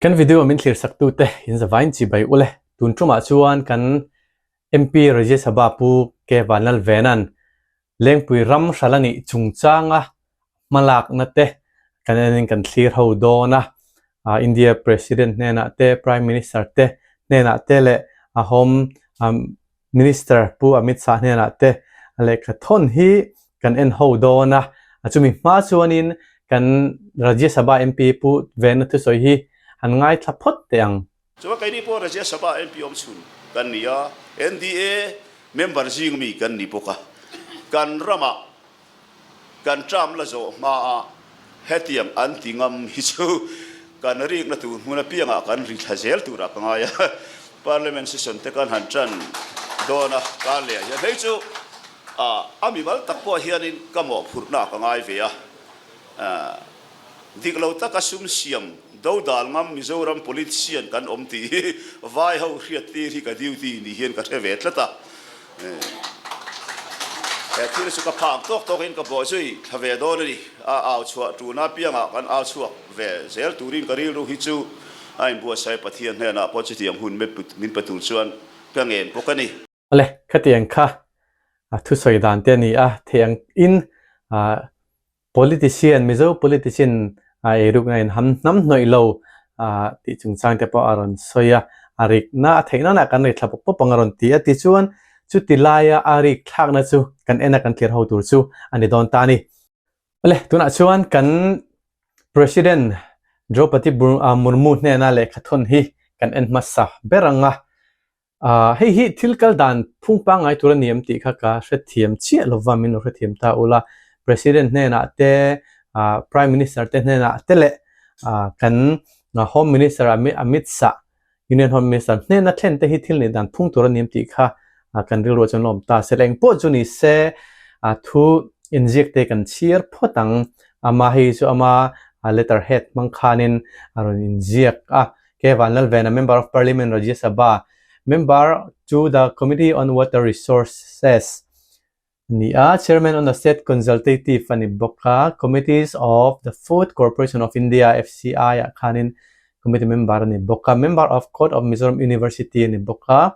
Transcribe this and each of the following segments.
Kan video min thlir sak tute in zavain chi bai ule. Tun tumah chuan kan MP Rajya Sabha Pu K Vanlalvena'n Lengpui ram hral a nih chungchanga hmalakna te kan enin kan thlir ho dawn a. India President hnenah te, Prime Minister te hnenah te leh a Home Minister Pu Amit Shah hnenah te lehkha thawn hi kan en ho dawn a, chumi hma chuanin kan Rajya Sabha MP Pu Vena thusawi hi han ngaithla phawt teh ang. Chuan keini pawh Rajya Sabha MP awm chhun kan ni a, NDA member zing mi kan ni bawk a, kan ramah Kan term la zawh hmaah hetiang an ti ngam hi chu kan rikna tur hmun apiangah kan ri thla zel turah ka ngai a. Parliament session te kan han tan dawn a, kar leh ah hian hei chu a mimal tak pawh hianin ka mawhphurhna ka ngai ve a. Dik lo taka sum siam dodal ngam Mizoram politician kan awm tih hi vai ho hriat tir hi ka duty ni hian ka hre ve tlat a. He thil chu ka phak tawk tawkin ka bawh zui thla ve dawn a ni. A au chhuah tuna piangah kan au chhuak ve zel turin ka rilru hi chu a inbuatsaih Pathian hnenah pawh chutiang hun min pe tur chuan ka ngen bawk a ni. Awle, khatiang kha thusawi dan te a ni a, thei ang in Politician, Mizo politician eirukna in ham hnam hnawih lo tih chungchang te pawh a rawn sawi a, a rikna a theih nana kan ri thla pawp pawp ang a rawn ti a, tichuan chuti laia a rik thlakna chu kan en a kan thlir ho tur chu a ni dawn ta a ni. Awle, tunah chuan kan President Draupadi Murmu hnena lehkha thawn hi kan en hmasa ber ang a, Ahh hei hi thil kal dan phung pangngai tur a ni em tih kha ka hrethiam chiah lova min lo hrethiam ta ula. President hnenah te ahh Prime Minister te hnenah te leh ahh kan Home Minister Amit Shah Union Home Minister hnena thlen te hi thil nih dan phung tur a ni em tih kha kan rilruah chuan la awm ta se. Engpawh chu ni se ah thu inziak te kan chhiar phawt ang. Ama hei chu ama letter head hmang khanin a rawn inziak a. K. Vanlalvena, Member of Parliament, Rajya Sabha, Member to the Committee on Water Resources a ni a, Chairman on the State Consultative a ni bawk a, Committees of the Food Corporation of India, FCI, ah khanin Committee Member a ni bawk a, Member of Court of Mizoram University a ni bawk a,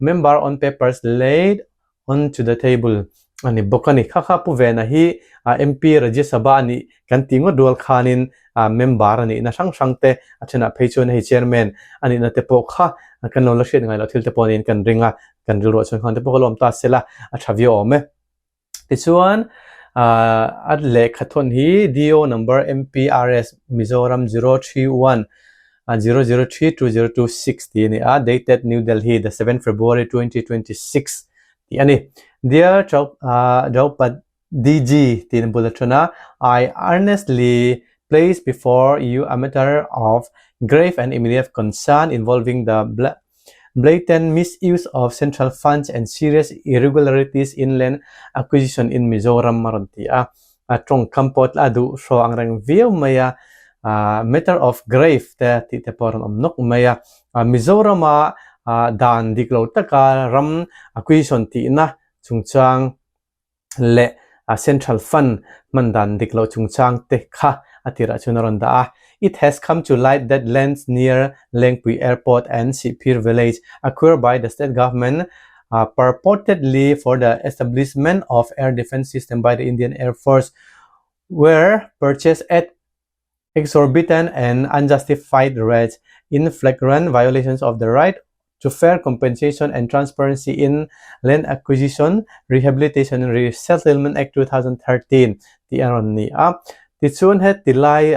Member on Papers Laid on to the table a ni bawk a ni. Kha kha Pu Vena hi MP Rajya Sabha a nih kan tih ngawt rual khanin member a nihna hrang hrang te a thenah phei chuan hei chairman a nihna te pawh kha kan lo la hriat ngai loh thil te pawh niin kan ring a, kan rilruah chuan khan te pawh ka lawm ta sela a tha viau awm e. Tichuan a lehkha thawn hi DO number MPRS Mizoram 031 0032026 tih a ni a, dated New Delhi, the 7 February 2026 tih a ni. Dear Draupadi DG tiin a bul a then a, I earnestly place before you a matter of grave and immediate concern involving the blatant misuse of central funds and serious irregularities in land acquisition in Mizoram a rawn ti a. A tawngkam pawh a duh hraw ang reng viau mai a, matter of grave te tih te pawh a rawn awm nawk mai a. Mizorama dan dik lo taka ram acquisition tihna chungchang leh central fund hman dan dik loh chungchang te kha a tirah chuan a rawn dah a. It has come to light that lands near Lengpui Airport and Sihphir village acquired by the state government purportedly for the establishment of air defence system by the Indian Air Force were purchased at exorbitant and unjustified rates in flagrant violations of the right to fair compensation and transparency in Land Acquisition, Rehabilitation and Resettlement Act 2013 tih a rawn ni a. Tichuan heti lai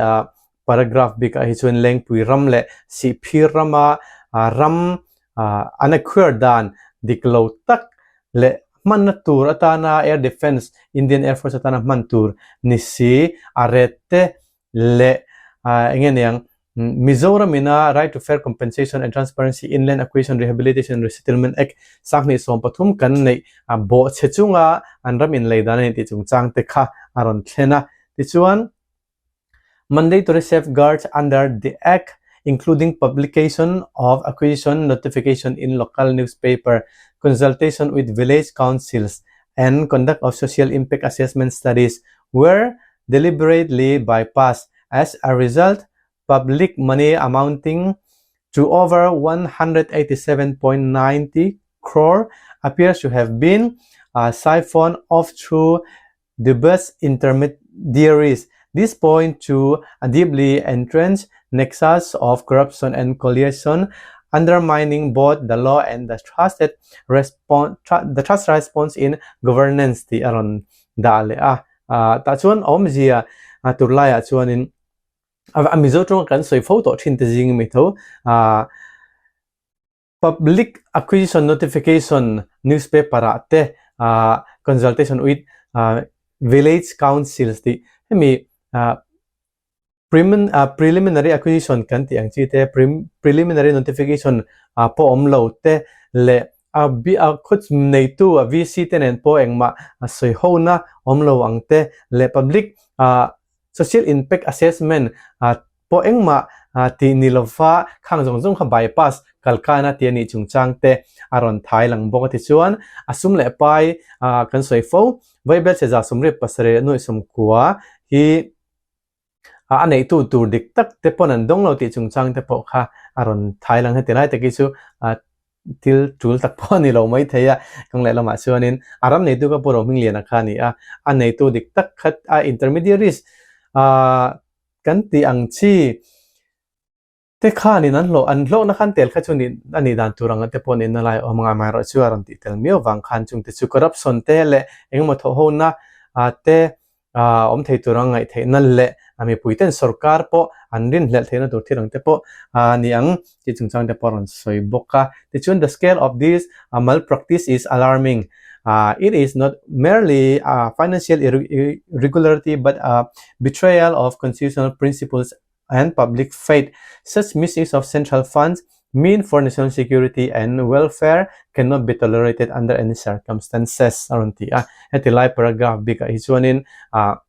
paragraph bikah hi chuan Lengpui ram leh Sihphir rama ram an acquire dan dik lo tak leh hmanna tur atana Air Defence, Indian Air Force atana hman tur ni si a ret te leh eng nge niang Mizoram ina Right to Fair Compensation and Transparency in Land Acquisition, Rehabilitation and Resettlement Act 2013 kan neih bawhchhe chunga an ram inlei dan a ni tih chungchang te kha a rawn thlen a. Tichuan, Mandatory safeguards under the Act including publication of acquisition notification in local newspaper, consultation with village councils and conduct of social impact assessment studies were deliberately bypassed. As a result, public money amounting to over 187.90 crore appears to have been siphoned off through dubious intermediaries. This points to a deeply entrenched nexus of corruption and collusion undermining both the law and the trusted response the trust response in governance tih a rawn dah leh a. Tah chuan awmzia tur laiah chuanin a Mizo tawnga kan sawi fo tawh thin te zing ami tho Public Acquisition Notification newspaper ah te consultation with village councils tih hemi preliminary acquisition kan tih ang chi te preliminary notification pawh awm lo te leh a khaw neitu a VC te nen pawh engmah sawi hona awm lo ang te leh public social impact assessment pawh engmah tih ni lova khang zawng zawng kha bypass kalkana tih a nih chungchang te a rawn thai lang bawk a tichuan a sum leh pai kan sawi fo Vaibel cheza sawmriat pasarih nuaih sawmkua hi a neihtu tur dik tak te pawn an dawng lo tih chungchang te pawh kha a rawn thai lang heti lai tak hi chu thil tul tak pawh a ni lo mai thei a, kawng leh lamah chuanin a ram neitu kha Pu Rohmingliana kha a ni a, a neitu dik tak kha a intermediaries kan tih ang chi te khanin an hlawh an hlawhna khan tel kha chu nih a nih dan tur ang te pawh nihna lai a awm ang a, amaherawhchu a rawn tih tel miau vang khan chung te chu corruption te leh engemaw thawhhona te awm thei tur ang ngaih theihna leh a mipui ten sorkar pawh an rinhlelh theihna tur thil ang te pawh a ni ang tih chungchang te pawh a rawn sawi bawk a. Tichuan the scale of this malpractice is alarming. It is not merely a financial irregularity but a betrayal of constitutional principles and public faith. Such misuse of central funds mean for national security and welfare cannot be tolerated under any circumstances a rawn ti a. Heti lai paragraph bikah hi chuanin ah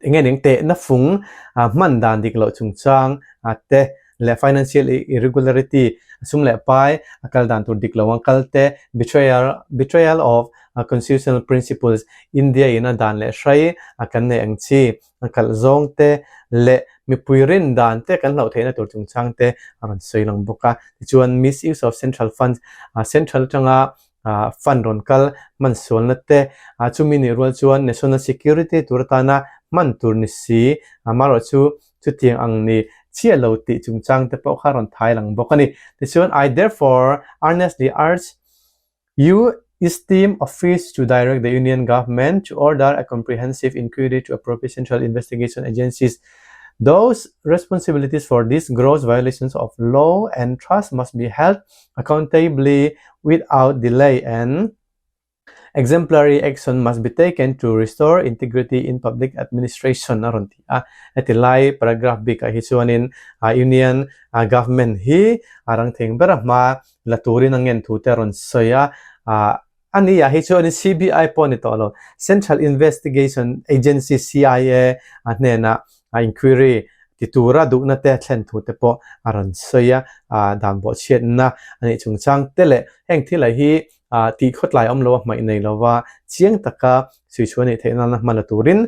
eng nge ning tehna fung ah hman dan dik loh chungchang ah te leh financial irregularity sum leh pai a kal dan tur dik lo ang kal te betrayal betrayal of constitutional principles India in a dan leh hrai a kan nei ang chi a kalh zawng te leh mipui rin dan te kan hlauh theihna tur chungchang te a rawn sawi lang bawk a. Tichuan misuse of central funds, central atanga fund rawn kal hman sualna te, chumi nih rual chuan national security tur atana hman tur ni si, amaherawh chu chutiang ang ni chiah lo tih chungchang te pawh kha a rawn thai lang bawk a ni. Tichuan I therefore earnestly urge You esteem office to direct the Union Government to order a comprehensive inquiry to appropriate central investigation agencies. Those responsibilities for these gross violations of law and trust must be held accountably without delay and exemplary action must be taken to restore integrity in public administration a rawn ti a. Heti lai paragraph bikah hi chuanin Union Government hi a rang theng ber a hma la turin a ngen thu te a rawn sawi a, ah a ni ah hi chuanin CBI pawh a ni tawh lo, Central Investigation Agency, CIA, a hnenah inquiry ti tura duhna te a thlen thu te pawh a rawn sawi a, ah dan bawhchhiatna a nih chungchang te leh heng thil ah hi ah tih khawtlai awm lo a hmaih nei lova chiang taka suichhuah a nih theih nana hma la turin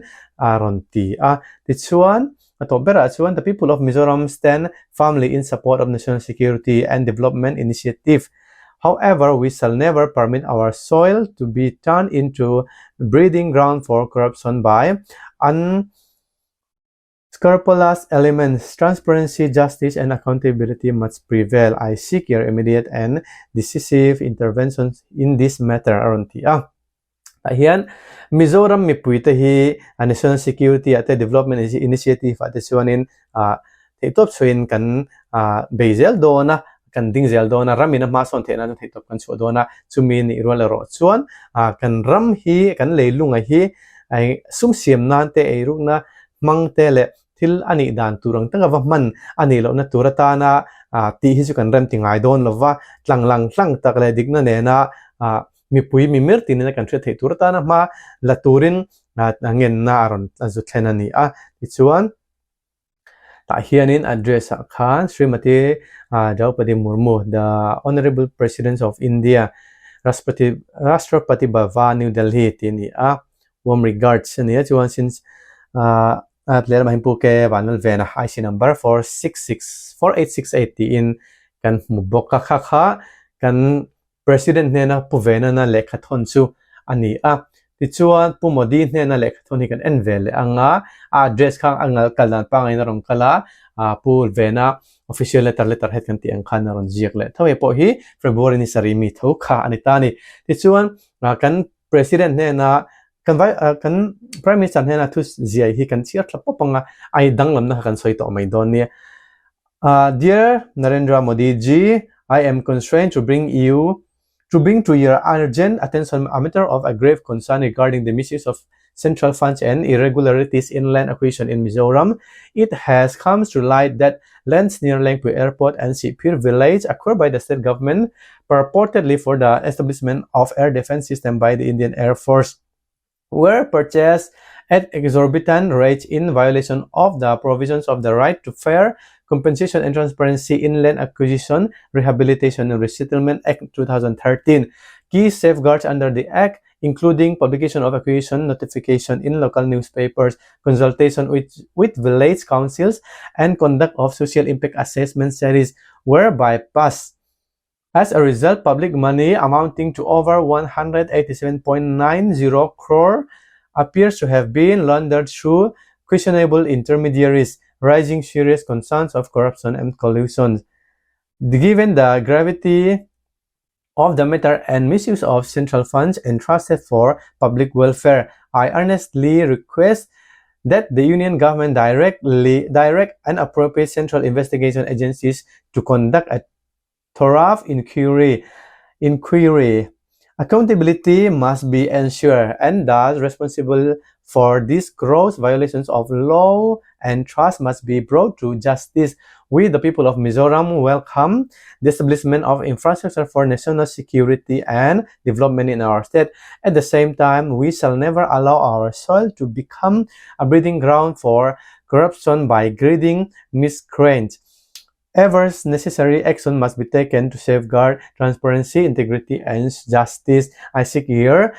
a rawn ti a, tichuan A tawp berah chuan The people of Mizoram stand firmly in support of national security and development initiative. However, we shall never permit our soil to be turned into breeding ground for corruption by unscrupulous elements. Transparency, justice and accountability must prevail. I seek your immediate and decisive intervention in this matter, a rawn ti a. Tah hian Mizoram mipuite hi National Security ah te Development Initiative ah te chuanin ah theihtawp chhuahin kan ah bei zel dawn a, kan ding zel dawn a, ramin a hmasawn theih nan theihtawp kan chhuah dawn a, chumi nih rual erawh chuan ah kan ram hi kan leilunga hi sum siam nan te eirukna hmang te leh thil a nih dan tur ang taka va hman a nih lohna tur atana ah tih hi chu kan rem ti ngai dawn lova, tlang lang tlang tak leh dikna nena ah mipui mimir tinin a kan hriat theih tur atana hma la turin ngenna a rawn a zu thlen a ni a. Tichuan tah hianin address ah khan Srimati Draupadi Murmu the Honorable President of India Rashtrapati Rashtrapati Bhavan New Delhi tih a ni a. Warm regards a ni a chuan since. Lehlamah hian Pu K Vanlalvena IC number 4664868 tiin kan hmu bawk a, kha kha kan President hnena Pu Venana lehkha thawn chu a ni a. Tichuan Pu Modi hnena lehkha thawn hi kan en ve leh ang a, a address kha a ngal kal dan pangngai in a rawn kal a, Pu Vena official letter letter head kan tih ang khan a rawn ziak leh tho. Hei pawh hi February ni sarih mi tho kha a ni ta a ni. Tichuan kan President hnena kan vai kan Prime Minister hnena thu ziai hi kan chhiar thla pawp ang a, a danglamna kha kan sawi tawh mai dawn nia. Dear Narendra Modi ji, I am constrained to bring you to bring to your urgent attention a matter of a grave concern regarding the misuse of central funds and irregularities in land acquisition in Mizoram. It has come to light that lands near Lengpui Airport and Sihphir village acquired by the state government purportedly for the establishment of air defense system by the Indian Air Force were purchased at exorbitant rates in violation of the provisions of the Right to Fair Compensation and Transparency in Land Acquisition, Rehabilitation and Resettlement Act 2013. Key safeguards under the Act including publication of acquisition notification in local newspapers, consultation with, with village councils, and conduct of social impact assessment studies were bypassed. As a result, public money amounting to over 187.90 crore appears to have been laundered through questionable intermediaries, raising serious concerns of corruption and collusion. Given the gravity of the matter and misuse of central funds entrusted for public welfare, I earnestly request that the union government directly direct and appropriate central investigation agencies to conduct a thorough inquiry inquiry Accountability must be ensured and those responsible for these gross violations of law and trust must be brought to justice. We, the people of Mizoram, welcome the establishment of infrastructure for national security and development in our state. At the same time, we shall never allow our soil to become a breeding ground for corruption by greedy miscreants. Ever necessary action must be taken to safeguard transparency, integrity, and justice. I seek your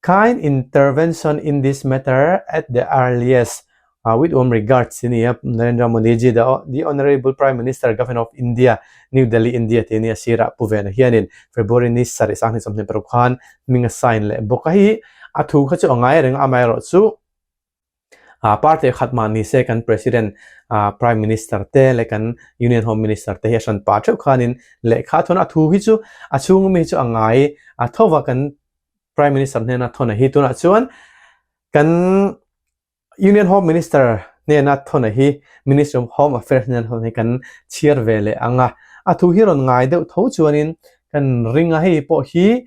kind intervention in this matter at the earliest. With warm regards, nia Narendra Modi ji, the, the Honorable Prime Minister, Government of India, New Delhi, India, ti nia sira pu ve na hianin February ni sarih sang ni sawmhnih paruk khan hming a sign leh bawk a hi a thu kha chu a ngai reng amaherawh chu Party khat mah ni se kan President, Prime Minister te leh kan Union Home Minister te hi a hran pah theuh khanin lehkha thawn a thu hi chu a chhung ami hi chu a ngai a tho va kan Prime Minister hnena thawn a hi tunah chuan kan Union Home Minister hnena thawn a hi Ministry of Home Affairs hnena thawn hi kan chhiar ve leh ang a, a thu hi rawn ngai deuh tho chuanin kan ring a hei pawh hi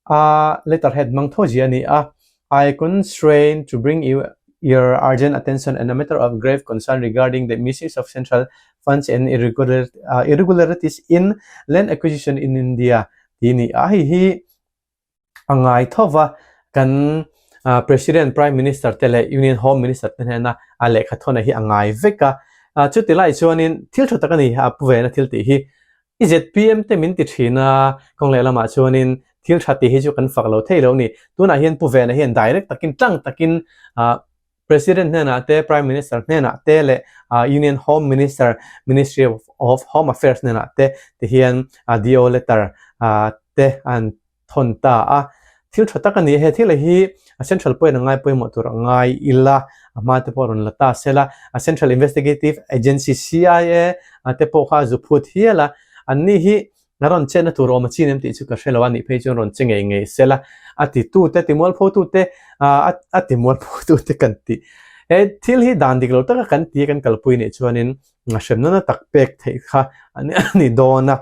a letterhead hmang tho zia a ni a. I constrain to bring you your urgent attention and a matter of grave concern regarding the misuse of central funds and irregular, irregularities in land acquisition in India ti ni a hei hi a ngai thova kan president prime minister te leh union home minister te hnena a lehkha thawna hi a ngai vek a chuti lai chuanin thil tha tak ani a pu vena thil tih hi I ZPM te min ti thin a, kawng leh lamah chuanin thil tha tih hi chu kan fak lo thei lo ni. Tunah hian Pu Vena hian direct takin tlang takin President hnenah te, Prime Minister hnenah te leh Union Home Minister, Ministry of Home Affairs hnenah te ti hian DO letter te an thawn ta a, thil tha tak a ni. He thil hi a central pawhin a ngai pawimawh tur a ngai ila, a hma te pawh a rawn la ta sela, a Central Investigative Agency, CIA, te pawh kha a zu phut hial a, anni hi a rawn chetna tur awm a chin em tih chu ka hre lo a nih phei chuan rawn che ngei ngei sela, a titute, timualphotute, a timualphotute kan tih. He thil hi dan dik lo taka kan ti a kan kalpui nih chuanin hremna na tak pek theih kha a ni dawn a.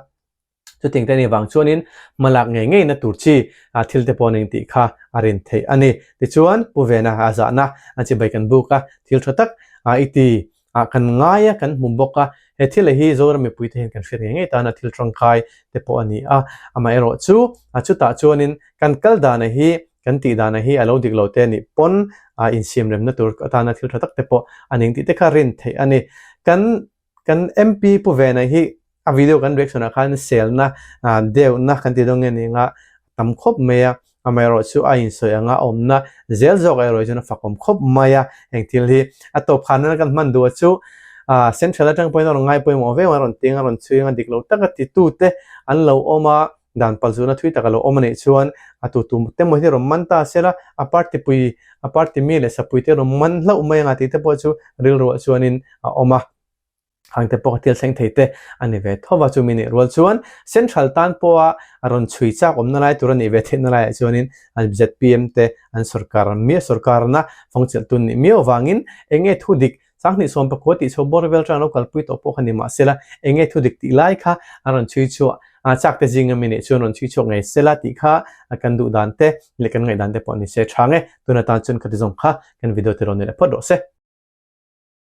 Chutiang te anih vang chuanin hmalak ngei ngeina tur chi thil te pawh ning tih kha a rin theih a ni. Tichuan, Pu Vena a zahna a chibai kan buk a, thil tha tak i ti ah kan ngai a, kan hmu bawk a, he thil hi Zoram mipui te hian kan hriat ngei ngei tana thil tangkai te pawh a ni a. Amaherawh chu, chutah chuanin kan kal dana hi, kan tih dana hi a lo dik lo te anih pawn insiamremna tur atana thil tha tak te pawh a ning tih te kha rin theih a ni. Kan Kan MP Pu Vena hi a video kan reaction ah khan selna deuhna kan ti dawn nge ni anga tam khawp mai a. Amaherawhchu a insawi anga a awmna zel zawk erawh chuan a fakawm khawp mai a, heng thil hi a tawp khan nana kan hman duh a chu Central atang pawhin a rawn ngai pawimawh viau a, a rawn teng a rawn chhui anga dik lo taka titute an lo awm a, dan palzuna thui tak a lo awm a nih chuan a tu tu te maw hi rawn man ta sela, a party pui a party mi leh sapui te rawn man hlauh mai anga tih te pawh chu rilruah chuanin a awm a. Hang te pawh thil thleng thei te a ni ve tho va, chumi nih rual chuan Central tan pawha a rawn chhui chak awmna lai tur a nih ve theihna laiah chuanin an zpm te an sorkar miah sorkarna fawngchelh tun nih miau avangin eng nge thu dik Sanghnih 14 tih chho bawr vel tang lo kalpui tawh pawh kha ni mahsela eng nge thu dik tih lai kha an rawn chhui chhuah a chak te zinga mi nih chuan rawn chhui chhuak ngei sela tih kha kan duh dan te leh kan ngaihdan te pawh ni se tha nge tuna tan chuan khati zawng kha kan video te rawn ni leh phawt rawh se.